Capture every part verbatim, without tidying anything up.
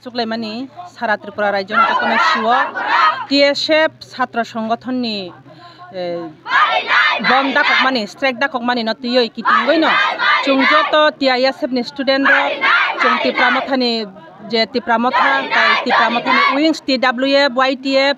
Chuklaimani sara Tripura rajyoni jotono sio T S F chhatra songothonni, eh, bond dakokmani, strike dakokmani no twiwi kitingwi no chwng joto T I S F ni student rok, chwng Tipra Mothani je Tipra Motha, tai Tipra Mothani wings, T W F, Y T F,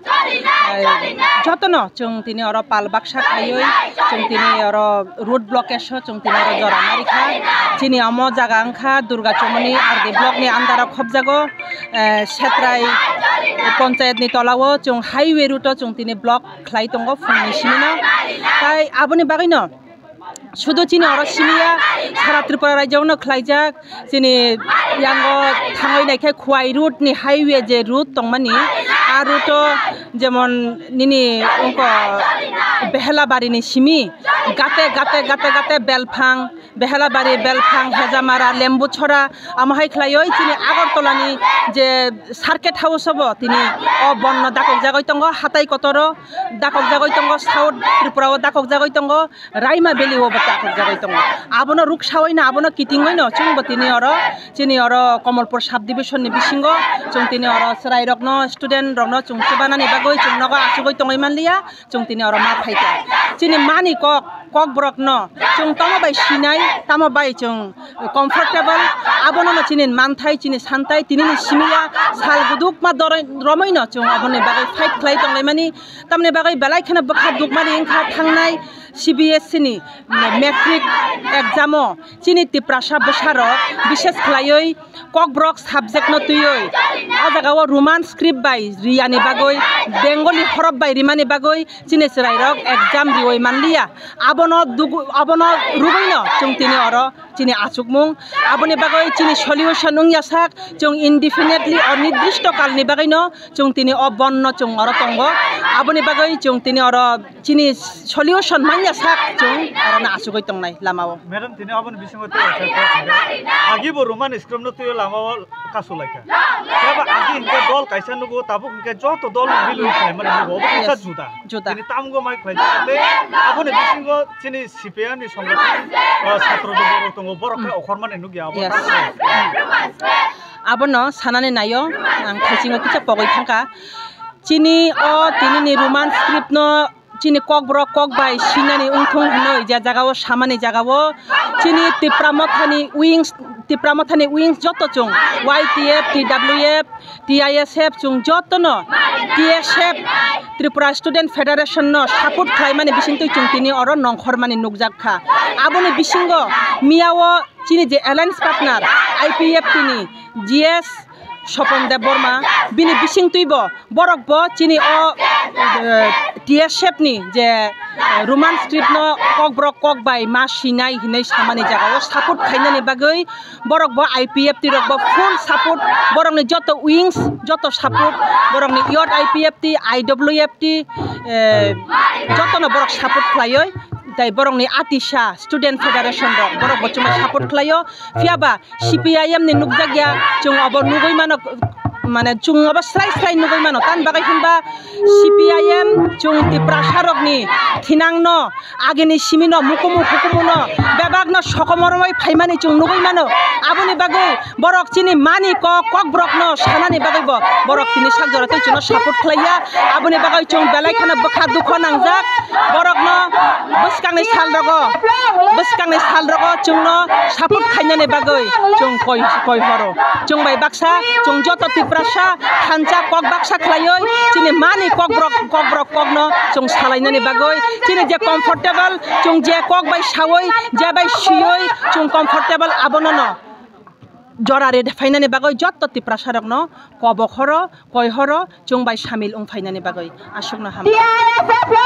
eh, jotono chwng tini oro pal baksa khaiwi chwng tini oro road blockage o chwng tini oro jora narikha. Chini omo jaga wngkha Durga Chomoni R D block ni under o khobjago, eh, Setrai ponchayat ni tola o chwng highway route o chwng tini block khlai tongo phungni simi no. Tai aboni bagwi no sudu chini oro simi ya, sara Tripura rajyo no khlaijak. Chini yango thangwi naikhe Khwai route ni highway je route tongmani, a route o jemon nini wngkha Behelabari ni simi gate gate gate gate Belphang, Behelabari, Belphang, Hejamara, Lembuchora, amo hai khlaiwi chini Agartala ni je circuit house o bo tini o bond no dakok jagwi tongo, hatai kotor o dakok jagwi tongo, South Tripura o dakok jagwi tongo, Raima Valley o bo dakok jagwi tongo. Abono ruksawi no, abono kitingwi no chwng bo tini oro, chini oro Kamalpur sub division ni bisingo chwng tini oro chwrai rok no, student rok no chwng chubanani bagwi chwng nogo achugwi tongwi manliya. Chwng tini oro ma phaikha. Chini mani kok, kokborok no chwng tamo bai sinai, tamo bai chwng comfortable, abono no chini manthai, chini santai, tini ni simi ya sal guduk ma doroi romwi no chwng aboni bagwi fight khlai tonglaimani. Tamni bagwi belai kheno bwkha dukmani wngkha thangnai C B S E ni matric exam o chini Tiprasa bwsarok bishes khlaiwi Kokborok subject no twiwi o jaga o Roman script bai riyani bagwi, Bengali horop bai rimani bagwi chini chwrairok exam riwi manliya. Abono dugu-, abono rwgwino chwng tini oro chini achukmung. Aboni bagwi chini solution wngya sak, chwng indefinitely, onirdishto kalni bagwino chwng tini o bond no chwng oro tongo. Aboni bagwi chwng tini oro chini solution manya sak chwng orono achugwi tongnai lamao. Madam, tini aboni bisingo tei kaisa kok hwnkhe, agi bo Roman script no twiwi lamao kasu laikha. Tei bo agi hwnkhe dol kaisa nugo, tabuk hwnkhe joto dol no milwi khlaimani nugo, obo kaisa Yes. juda. Juda. Tini tamgo mai khlaijak tei aboni bisingo chini C P I M ni songothon, ah, satro rok tongo, borok khe Hmm. okhormani nukya abo Yes. tamni. Abono sanani naio, ang thaisingo kisa pogwi thangkha. Chini o tinini Roman script no chini kokborok kok bai sinani wngthung hinwi je jagao samani jagao chini Tipra Mothani wings, Tipra Mothani wings joto chwng Y T F, T W F, T I S F chwng jotono T S F, Tripura Student Federation no support khlaimani bisingtwi chwng tini oro nongkhormani nukjak kha. Aboni bisingo miyao chini je alliance partner I P F T ni G S Sopon Debbarma, bini bisingtwi bo borok bo chini o, eh, T S F ni je, eh, Roman script no kokborok kok bai ma sinai hinwi samani jagao support khainani bagwi borok bo I P F T rok bo full support, borokni joto wings joto support, borokni youth I P F T, I W F T, eh, jotono borok support khlaiwi, tei borokni atisa Student Federation rok borok bo chuma support khlaio. Phiya ba C P I M ni nukjakya, chwng obo nugwi mano, mane chwng obo srai srai nugwi mano. Tamni bagwi hwnba C P I M chwng Tiprasa rokni thinangno, agini simino, mukumu hukumuno, bebakno sokomoromwi phaimani chwng nugwi mano. Aboni bagwi borok chini mani kok, kokborokno sanani bagwi bo borok tini sak jora tei chwngno support khlaiya. Aboni bagwi chwng belai kheno bwkha dukho nangjak. Borokno bwskangni sal rogo, bwskangni sal rogo chwngno support khainani bagwi chwng koi, koi horo. Chwng bai baksa, chwng joto Tiprasa thansa kok baksa khlaiwi chini mani kokborok, kokborok kokno chwng salainani bagwi chini je comfortable, chwng je kok bai sawi, je bai swiwi chwng comfortable abono no jora ri phainani bagwi joto Tiprasa rokno kobok horo, koi horo, chwng bai samil wng phainani bagwi aswkno hambai.